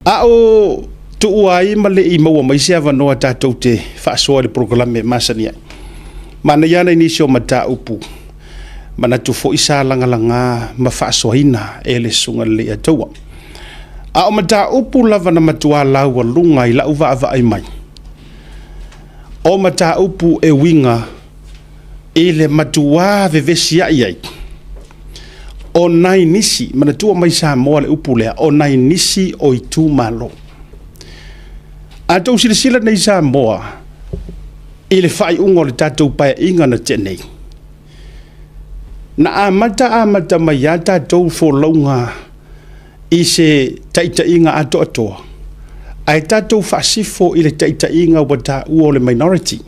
A o tuua ai ma le i maua mai se avanoa tatou te faasoa i le polokalame e masani ai, manaia lava nai nisi o mataupu manatu foi sa lagalaga ma faasoaina e le Susuga i le Leiataua. A o mataupu lava na matua laualuga i lau vaavaai mai, o mataupu e uiga i le matua vevesiai ai o nai nisi, manatua mai Samoa le upu lea, o nai nisi o itumalo. A outou silasila nei Samoa i le faaiuga o le tatou Paeaiga na tea nei, na amata amata mai lava tatou folauga i se taitaiga atoatoa, ae tatou faasifo i le taitaiga ua taua o le minority.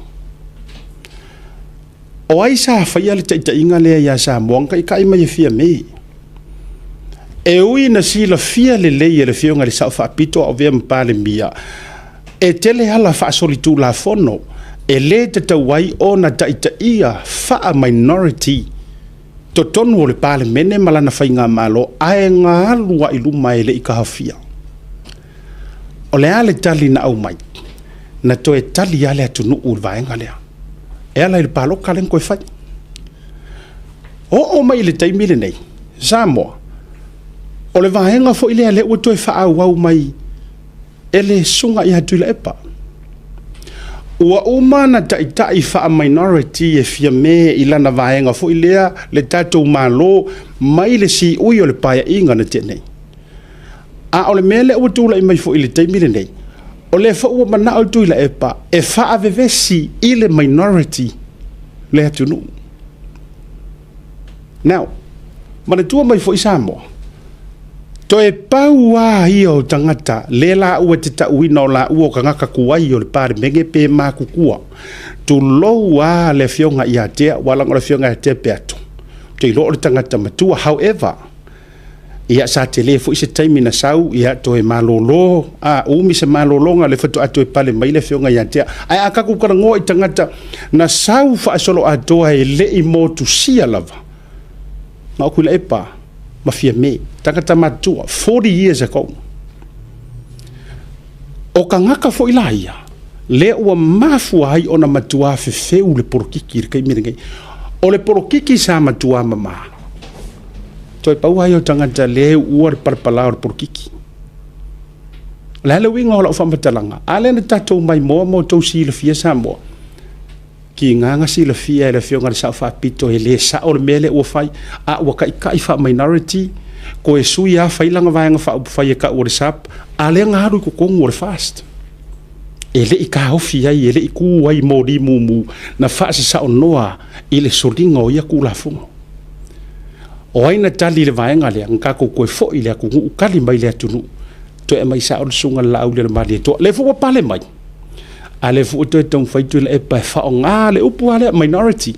O ai sa faia le taitaiga lea ia Samoa na taitai mai e Fiame? E ui ina silafia lelei e le Afioga i le Sao Faapito a o avea ma Palemia, e tele ala faasolitulafono e le tatau ai ona taitaia faa-minority totonu o le Palemene ma lana faigamalo, ae na alu lava i luma e le i taofia. O le a le tali na aumai? Na toe tali lava le atunuu i le vaega lea e ala i le palota lea na toe fai. Oo mai i le taimi lenei Samoa, o le vaega foi lea lea ua toe faaauau mai e le Susuga ia Tuilaepa. Ua uma ona taitai faa-minority e Fiame i lana vaega foi lea le tatou Malo mai le siui o le Paeaiga na tea nei. A o le mea lea ua tulai mai foi i le taimi lenei, o lea foi ua manao Tuilaepa e faavevesi i le minority le atunuu. Now, manatua mai foi Samoa, toe pau lava ia o tagata le laua e te tauina o laua o tagata tuai o le Palemene pe matutua, tulou lava le Afioga ia Tea, aua leaga o le Afioga ia Tea Peato, ou te iloa o le tagata matua. However, ia sa tele foi se taimi na sau, ia toe malolo, umi se malologa lea faatoa toe pale mai le Afioga ia Tea. Ae a tatou talanoa i tagata na sau faasoloatoa e le i motusia lava, na o Tuilaepa ma Fiame, tagata matutua, 40 years ago. O tagata foi la ia, lea ua mafua ai ona matua fefeu le polokiki i le taimi lenei. O le polokiki sa matua mama, toe pau lava ia o tagata lea e uua le palapala o le polokiki. O le a le uiga o lau faamatalaga? A lea na tatou maimoa ma outou silafia Samoa, tiga na silafia e le Afioga i le Sao Faapito e le sao le mea lea ua fai, a ua taitai faa-minority, toe sui lava fai lana vaega faaupufai e tau o le SAP, a lea na alu i totonu o le FAST. E le i taofi ai, e le i tu ai moli mumu na faasasaonoa i le soliga o ia Tulafono. O ai na tali i le vaega lea? Na tatou toe foi i le atunuu, tali mai le atunuu, toe aumai sao le Susuga i le Laaulialemalietoa. Lea foi ua pale mai, a lea foi ua toe taumafai Tuilaepa e faaaoga le upu lava lea, minority.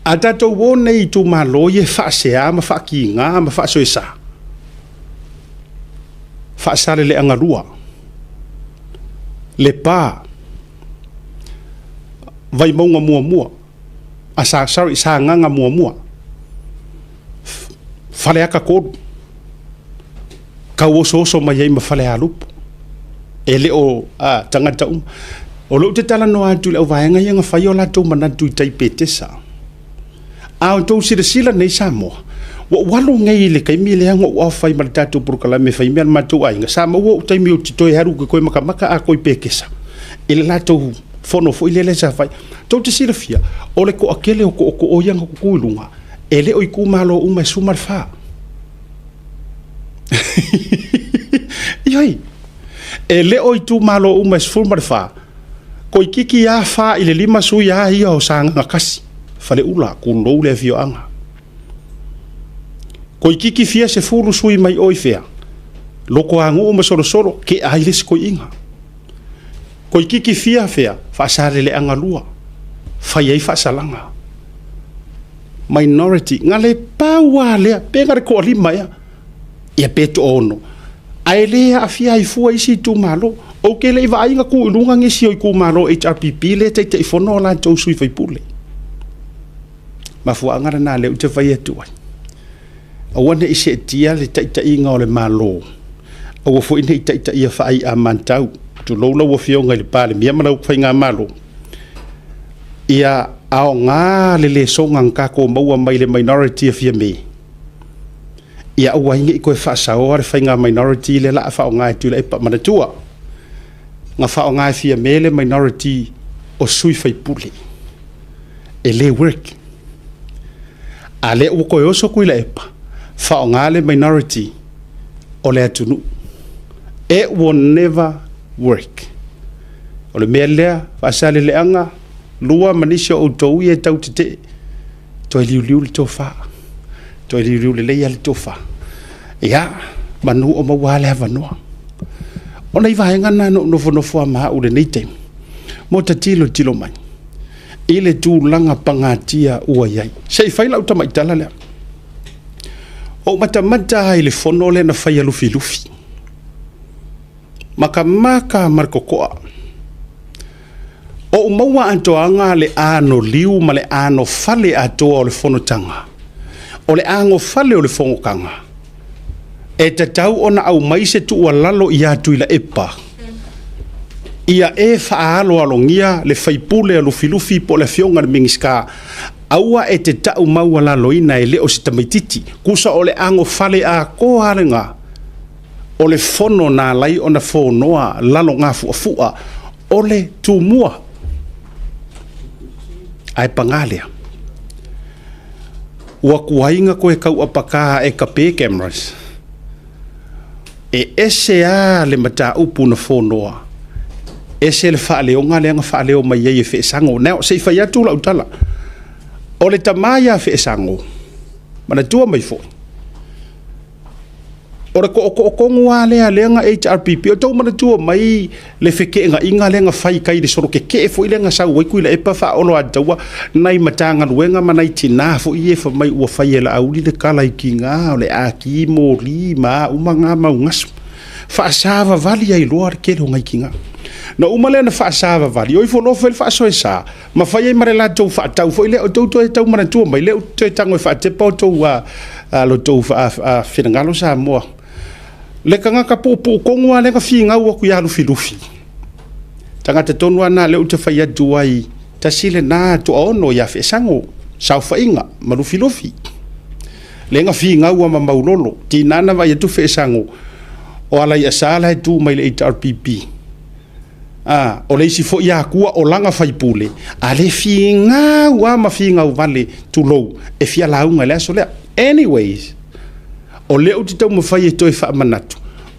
A tatou o nei i itumalo ia e faasea ma faatiga ma faasoesa, Faasaleleaga 2, Lepa, Vaimauga 1, sorry, Sagaga 1, Faleata 3, tauosooso mai ai ma Falealupo. E le o tagata uma. O lea ou te talanoa atu i le auvaega ia na fai o latou manatu i tai Petesa. A outou silasila nei Samoa, ua ou alu nei i le taimi lea na ou off ai ma le tatou polokalame e fai mea a le matou aiga, sa maua ou taimi ou te toe alu ou te toe matamata atoa i Petesa i le latou fono foi lele sa fai. Tou te silafia, o le toatele o tootoo ia na tutu i luga, e le o itumalo uma e 14. Ioe, e le o itumalo uma e 14, toeitiiti lava 4 i le 5 sui lava ia o Sagaga 1, Faleula, tulou le afioaga. Toeitiiti fia sefulu sui mai o i fea? Lotoanuu ma Solosolo, tea ai le isi toeaina. Toeitiiti fia fea? Faasaleleaga 2, fai ai faasalaga. Minority, na le pau lava lea, pe na o le toalima ea, ia pe toaono, ae le aafia ai fua isi itumalo. Ou te le i vaai na tuu i luga nisi o itumalo HRPP lea e Taitaifono a latou sui usufono. Mafuaaga lena lea ou te fai atu ai, aua ne i seetia le taitaiga o le Malo. Aua foi ne i taitaia faai'a mantau, tulou lau Afioga i le Palemia ma lau Faigamalo, ia aoga le lesona na tatou maua mai le minority a Fiame, ia aua ai ne i toe faasaoa le faiga minority lea o le a faaaoga e Tuilaepa. Manatua, na faaaoga e Fiame le minority o sui usufono, e le work. A o lea ua toe oso Tuilaepa, faaaoga le minority o le atunuu. It will never work. O le mea lea, Faasaleleaga 2 ma nisi o outou ia e tau tetee, toe liuliu le tofa, toe liuliu lelei lava le tofa. Ia, manu o maua lava le avanoa. O nai vaega na na ou nofonofo lava ma au i lenei taimi, ma ou tilotilo mai i le tulaga pagatia ua i ai. Se i fai lau tamai tala lea. Ua ou matamata lava i le fono lea na fai a Lufilufi, matamata lava ma le totoa. Ua ou maua atoaga le anoliu ma le anofale atoa o le fonotaga. O le anofale o le fonotaga, e tatau ona aumai se tuualalo ia Tuilaepa, ia e faaaloalogia le sui usufono a Lufilufi po o le Afioga i le Minisita, aua e te tau maualaloina e le o se tamaitiiti. Tusa o le anofale atoa lava lena o le fono na ala ai ona fonoa lalogafuafua o le Tumua. Ae paga lea, ua tuai ona toe tauapata e tape cameras, e ese lava le mataupu na fonoa, ese le faaleoga lea na faaleo mai ai e Feesago. Now, se i fai atu lau tala, o le tama ia Feesago, manatua mai foi, o le tootoo tonu lava lea na HRPP. O tou manatua mai le feteenaiga lea na fai i tai i le solo tetee foi lea na sau ai Tuilaepa faaoloataua nai Matagaluega ma nai tina foi ia fai mai ua fai e Laauli le tala i tina o le ati moli ma a uma na mau gasu. Faasavavali ai loa le tele o nai tina. Na uma lea na faasavavali, o ifo loa fai le faasoesa, ma fai ai ma le latou faatau foi lea. O tou toe tau manatua mai, lea ou te toe tago e faatepa outou lo outou finagalo Samoa. Le tagata puupuu tonu lava lea na finau atu ia Lufilufi, tagata tonu lava lena o lea ou te fai atu ai, tasi lena toaono ia Feesago, saofaiga ma Lufilufi. Lea na finau lava ma Maulolo, tiga na vaai atu Feesago, o Alaiasa la e tu mai le HRPP. O le isi foi atua o lana faipule, a le finau lava ma finau vale, tulou, e fia lauga i le aso lea. Anyways, o lea ou te taumafai e toe faamanatu,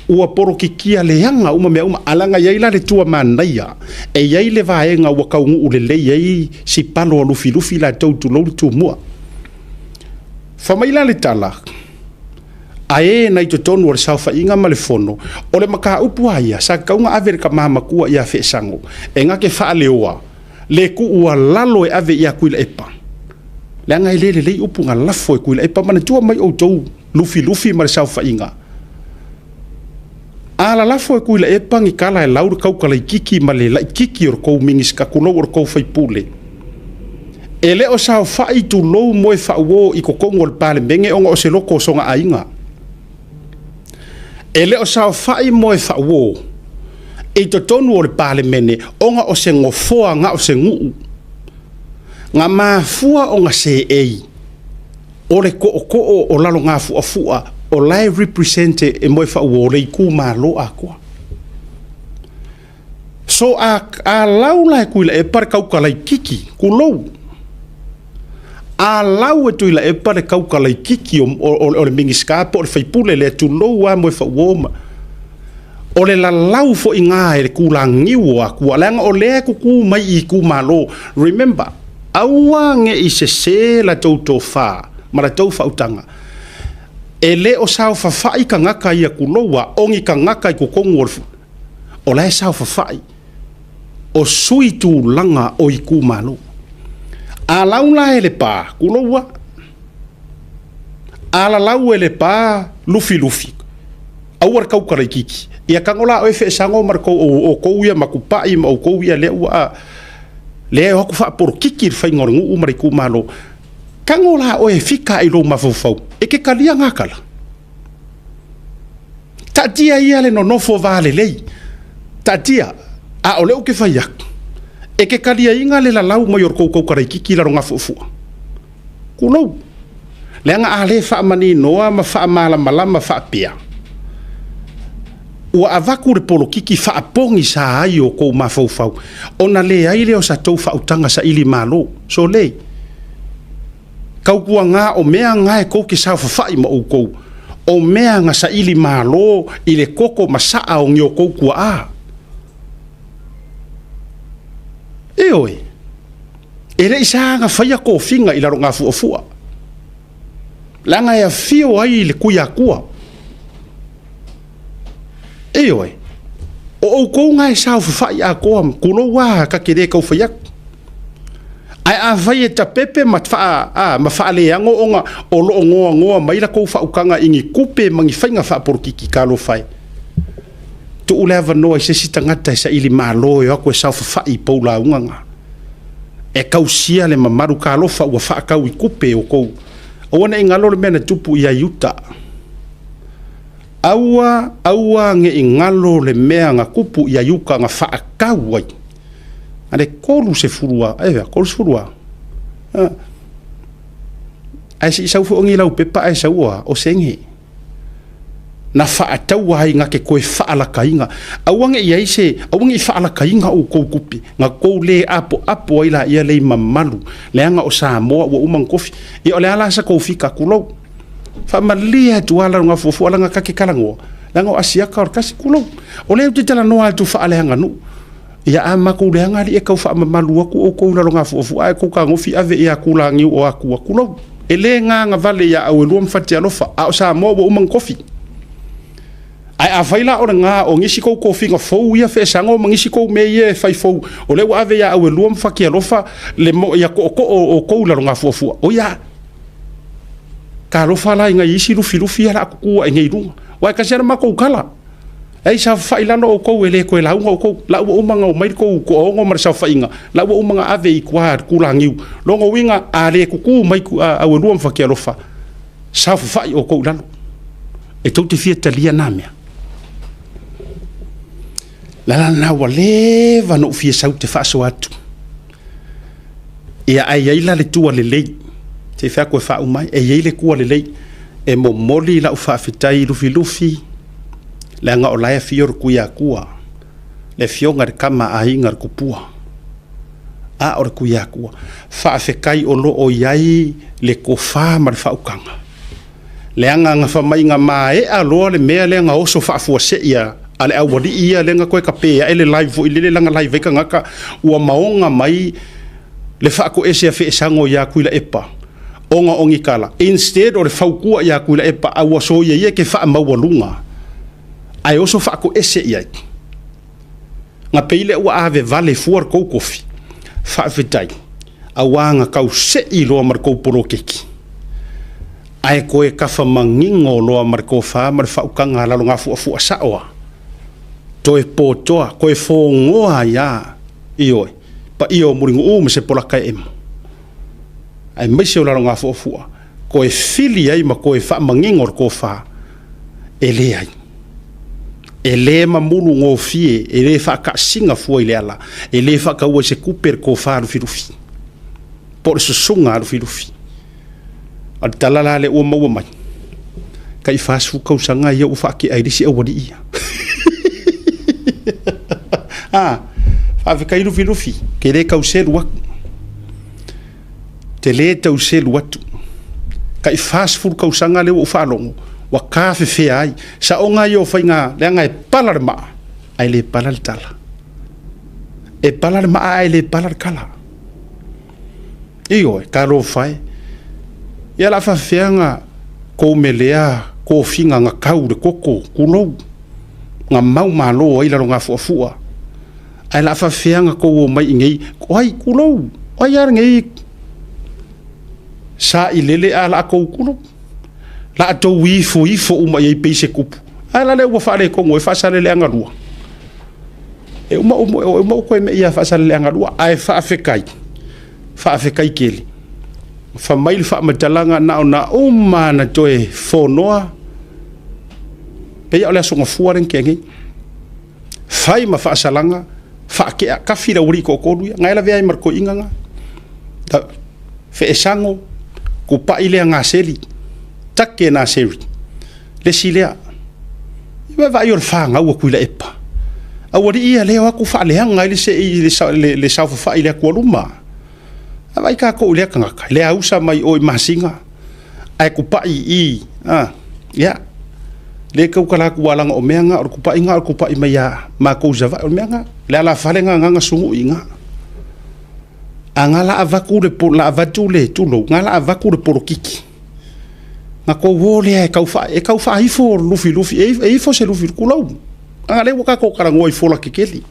ua polokikia leaga uma mea uma, ae leaga e i ai la le tuamanaia, e i ai le vaega ua taunuu lelei ai si palo a Lufilufi latou tulou le Tumua. Fai mai la le tala, a e na i totonu o le saofaiga ma le fono, o le mataupu lava ia, sa tatau ona ave i le tama matua ia Feesago, e na te faaleoa le tuualalo e ave ia Tuilaepa, leaga e le lelei upu na lafo e Tuilaepa. Manatua mai outou Lufilufi ma le saofaiga, a lalafo e Tuilaepa ni tala e lau le tautalaititi ma le laititi o le tou Minisita, tulou, o le tou faipule, e le o saofai tulou moe faauo i totonu o le Palemene ona o se loto o sona aiga. E le o saofai moe faauo i totonu o le Palemene ona o se nofoa na o se nuu. Na mafua ona seei o le tootoo o Lalogafuafua o la e represent e moe faauo le itumalo atoa. So a lau la e Tuilaepa le tautalaititi, tulou, a lau e Tuilaepa le tautalaititi o le Minisita po o le faipule lea, tulou lava moe faauo ma, o le lalau foi na e le tulagiu o atua, leaga o lea e tutu mai i itumalo. Remember, aua ne i sese la tou tofa ma la tou faautaga. E le o saofafai tagata ia tulou a, o ni tagata i totonu o le, o la e saofafai o sui tulaga o itumalo. A lau la e Lepa, tulou a, a lalau e Lepa Lufilufi, aua le tautalaititi, ia tago la oe Feesago ma le tou, o outou ia Matupai ma outou ia lea ua, lea e o atu faapolokiki le faiga o le nuu ma le itumalo. Tago la oe e fika i lou mafaufau, e te talia ngā tala. Taatia ia le nonofo va lelei. Taatia, a o lea ou te fai atu, e te taliaina le lalau mai o le tou tautalaititi i Lalogafuafua. Tulou. Leaga a le faamaninoa ma faamalamalama faapea, ua avatu le polokiki faapogisa ai o tou mafaufau, ona leai lea o sa tou faautaga saili malo. Sole, tautuana o mea na e tou te saofafai ma outou, o mea na saili malo i le toto masaa o ni outou tuaa. Ioe, e le i saga faia tofiga i Lalogafuafua, leaga e afio ai le Tuiatua. Ioe, o outou na e saofafai atoa, tulou lava, ta te le tau fai atu. Ae afai e tapepe ma faaleano ona o lo o noanoa mai la tou faautaga i ni tupe ma ni faiga faapolokiki, talofa e. Tuu le avanoa i se isi tagata e saili malo e o atu e saofafai i pou lauga na, e tausia le mamalu. Talofa ua faatau i tupe o tou. Aua ne i galo le mea na tupu ia Iuta. Aua, aua ne i galo le mea na tupu ia Iuta na faatau ai. A le 30 a, e 30 a. Ae se i sau foi ni lau pepa ae sau o sene. Na faataua ai na te toe faalakaina. Aua ne i ai se, aua ne i faalakaina outou tupe, na tou le apoapo ai laia lei mamalu, leaga o Samoa ua uma ona tofi. Ia o le a la sa tou fika, tulou. Faamalie atu lava Lalogafuafua leaga ta te talanoa, leaga o Asiata o le tasi, tulou. O lea ou te talanoa atu faaleaganuu. Ia a matou leaga alii e tau faamamalu atu outou i Lalogafuafua ae tou fetagofi ave ia Tulagiu o Atua, tulou. E le gagavale ia Auelua ma Fatialofa, a o Samoa ua uma ona tofi. Ae afai la o lena o nisi tou tofiga fou ia feesago ma nisi tou mea ia e fai fou, o lea ua ave ia Auelua ma Fatialofa le ia tootoo o outou i Lalogafuafua, o ia. Talofa la i nai isi lufilufi ia o le a tutu ae nei i luga. Aua e tasi lava le matou tala, ei saofafai i lalo outou e le toe lauga outou, la ua uma ona omai le tou toaono ma le saofaiga, la ua uma ona ave i tua i le Tulagiu. Lona uiga a le tutu mai Auelua ma Fatialofa, saofafai outou i lalo. E tou te fia talia na mea. O le ala lena ua leva ona ou fia sau ou te faasoa atu. Ia ae i ai la le tua lelei, se i fai atu e faauma ai, e i ai le tua lelei e momoli lau faafetai i Lufilufi, leaga o la e afio le Tuiatua, le afioga i le Tama a Aiga le Tupua, a o le Tuiatua. Faafetai o lo o i ai le tofa ma le faautaga. Leaga na fai mai na maea loa le mea lea na oso faafuasei a le aualii ia lea na toe tape ae le live foi lele lana live ai tagata ua maoga mai le faatoese a Feesago ia Tuilaepa ona o ni tala instead o le fautua ia Tuilaepa a ua soia ia e te faamaualuga ae oso faatoese i ai. Na pei lea ua ave vale fua le tou kofi. Faafetai, aua na tau sei loa ma le tou poloketi. Ae toe tafa manino loa ma le tofa ma le faautaga a Lalogafuafua sao a. Toe potoa, toe fogoa ai a, ioe, paia o Mulinuu ma Sepolata e emo. Aemaise o Lalogafuafua, toe fili ai ma toe faamanino le tofa, e leai. E le mamulu gofie, e le faataasina fua i le ala, e le faataua i se tupe le tofa lufilufi, po o le susuga a Lufilufi. O le tala la lea ua maua mai, tai 40 tausaga ia ua faatea ai le isi aualii ia. Ah, faafetai Lufilufi, ke le tau selu atu. Te le tau selu atu. Tai 40 tausaga lea ua ou faalogo, ua tafefea ai. Saoga ia o faiga, leaga e pala le maa, ae le pala le tala. E pala le maa ae le pala le tala. Ioe, talofa e. Ia o le a faapefea ona tou melea tofiga na tau i le toto, tulou, na maumalo ai Lalogafuafua. Ae o le a faapefea ona tou omai i inei, o ai, tulou, o ai lava lenei sailele ae o le a tou, tulou, o le a tou ifoifo uma i ai pei se tupu. A la lea ua faaletonu ai Faasaleleaga 2? E uma uma ou toe mei ia Faasaleleaga 2, ae faafetai, faafetai tele. Fai mai le faamatalaga na ona uma lava na toe fonoa. Pei o le Aso Gafua lea na tea nei. Fai ma faasalaga, faatea, tafi le aualii toatolu ia, na e lavea ai ma le toeaina lena. Feesago, Tupai lea Naseri, Take Naseri, le isi lea. Ia vaai o le fanau a Tuilaepa, aualii ia lea e o atu faaleaga ai le saofafai i le atualuma. A vaai tatou i lea tagata, le ausa mai o i Masina, ae tupai i i, a, ia, lea e tautala atu aua leaga o mea na, o le tupai lena o le tupai mai ia matou i Savaii. O le mea lena, le alafale lena na sunui i ina. A na la avatu le, tulou, na la avatu le polokiki, na tou o lea e tau faaifo Lufilufi, e ifo se Lufilufi, tulou, leaga o lea ua tatou talanoa i fola tetele.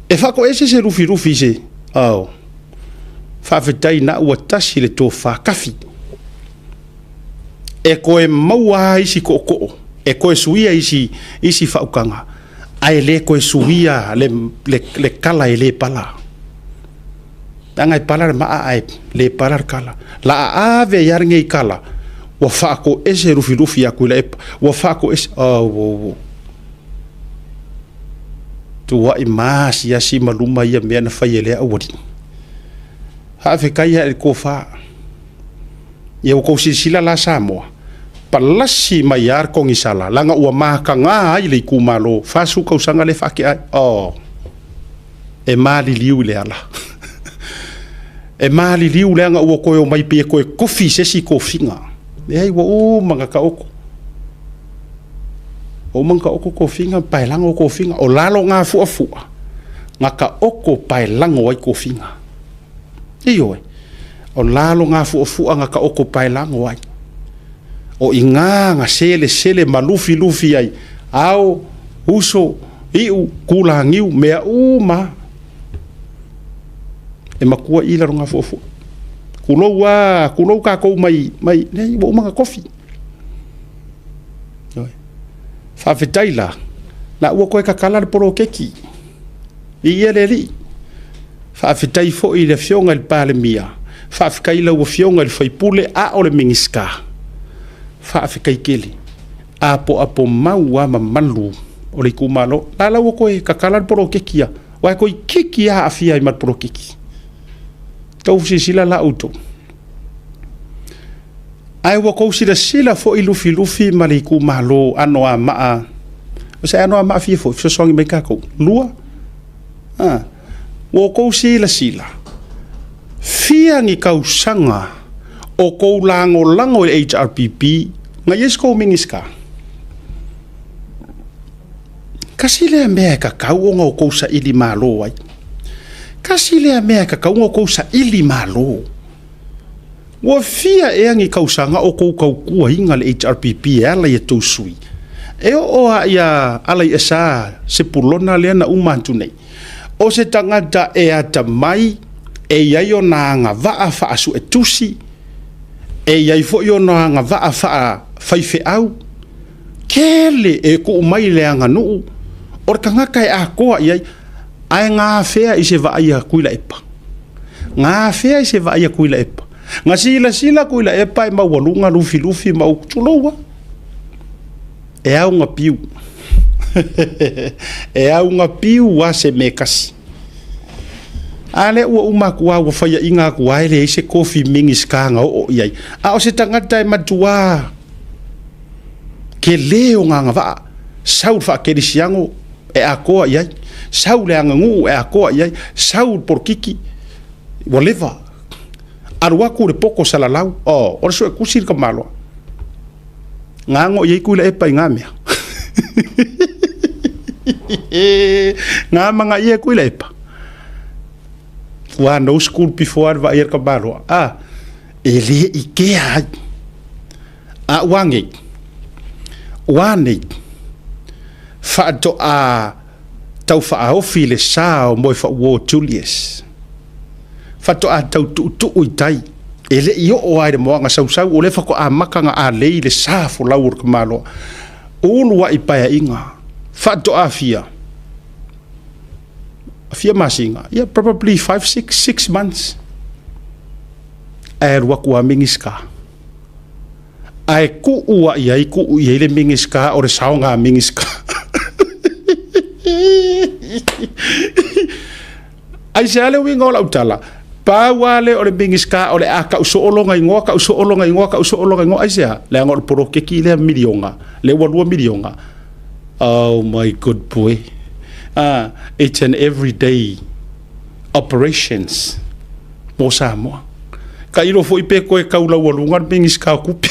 E faatoese se Lufilufi i se, oh, faafetai o lena ua tasi le tofa, tafi. E toe maua lava isi tootoo, e toe suia isi faautaga, ae le toe suia le tala e le pala. Leaga e pala le maa ae le pala le tala. O le a ave ai lava lenei tala, ua faatoese Lufilufi ia Tuilaepa, ua faatoese, auau. Tuuai ma asiasi ma luma ia mea na fai e lea aualii. Faafetai lava i le tofa. Ia ua outou silasila la Samoa, palasi mai lava le togisala, leaga ua mataga ai le itumalo, 40 tausaga lea e faatea ai. Oh, e maliliu i le ala. E maliliu leaga ua toe omai pei e toe tofi se isi tofiga. Leai, ua uma ona taoto. Ua uma ona taoto tofiga ma paelago tofiga. O lalo na fuafua, na taoto paelago ai tofiga. Ioe, o lalo na fuafua na taoto paelago ai. O i ina na selesele ma lufilufi ai ao, uso, iu, tulagiu, mea uma. E matua i lalo na fuafua. Tulou lava, tulou tatou mai, mai, leai, ua uma ona tofi. Faafetai la, la ua toe tatala le poloketi. Viia le Alii. Faafetai foi i le Afioga i le Palemia, faafetai i lau Afioga i le sui usufono a o le Minisita, faafetai tele. Apoapo mau lava mamalu o le itumalo. La la ua toe tatala le poloketi aua toeitiiti lava aafia ai ma le poloketi. Tou silasila la outou. Ae ua tou silasila foi Lufilufi ma le itumalo Anoamaa, o se Anoamaa fia foi, fesoasoani mai tatou. Lua, a, ua outou silasila, fia ni tausaga o tou lagolago i le HRPP na i ai se tou Minisita? Tasi lea mea e tatau ona outou saili malo ai. Tasi lea mea e tatau ona outou saili malo. Ua fia ea ni tausaga o tou tautuaina le HRPP e ala i a tou sui? E oo lava ia Alaiasa Sepulona lea na uma atu nei, o se tagata e atamai, e i ai ona agavaa faasuetusi, e i ai foi ona agavaa faafaifeau, tele e tuu mai le aganuu, o le tagata e atoa i ai, ae gafea i se vaai a Tuilaepa. Gafea i se vaai a Tuilaepa. Na silasila Tuilaepa e maualuga Lufilufi ma upu, tulou lava. E ao ona piu. E ao ona piu lava se mea e tasi. A lea ua uma atu lava, ua faiaina atu lava e leai se tofi Minisita na oo i ai. A o se tagata e matua tele ona agavaa, sau i le faakerisiano e atoa i ai, sau i le aganuu e atoa i ai, sau i le polokiki, ua leva. Alu atu i le poto salalau, oh, o le suetusi le tamaloa. Gago i ai Tuilaepa i na mea. Ga manaia e Tuilaepa. Ua no school before le vaai a le tamaloa. Ah, e le ikea ai. A ua nei, ua nei, faatoa tau faaofi le sa o Moefaauo Julius. Faatoa tau tuutuu i tai, e le i oo lava i le moaga sausau, o lea faatoa amata ona alei le sa folau o le tamaloa. Uluai paeaiga, faatoa fia, fia masina, yeah, probably 5, 6, 6 months. Ae alu atu lava Minisita. Ae tuu a i ai, tuu i ai le Minisita o le saoga Minisita. Aisea le uiga o lau tala? Pau lava lea o le Minisita o le a tau soo lona igoa, tau soo lona igoa, tau soo lona igoa. Aisea? Leaga o le poloketi lea miliona, lea ua $2 miliona. Oh my good boy. It's an everyday operations mo Samoa. Tailo foi pe toe tau laualuga le Minisita o Tupe.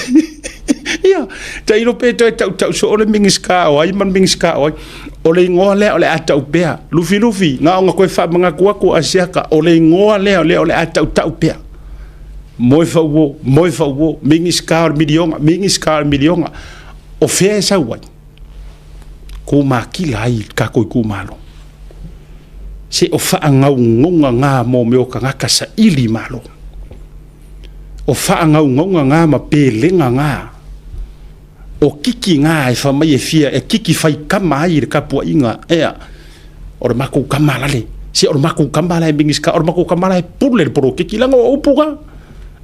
Ia, tailo pe toe tautau soo le Minisita o ai ma le Minisita o ai. O le igoa lea o le a tau pea. Lufilufi, na ona toe faamanatu atu a Asiata, o le igoa lea o le a tautau pea. Moe fauo, moe fauo, Minisita o le miliona, Minisita o le miliona. O fea e sau ai? Kūmakila ai i tatou itumalo. Se o faagaugauga na mo mea o tagata saili malo. O faagaugauga na ma pelega na. O kiki na e fai mai e fia e kiki fai kama ai i le tapuaiga ea. O le matou kama lale. Se o le matou kama la e Minisita, o le matou kama la e pule le poloketi. Leaga o upu na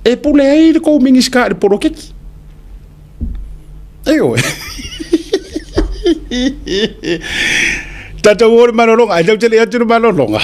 e pule ai le tou Minisita i le poloketi. Ioe. Tatou o le malologa, ai tau tele atu le malologa.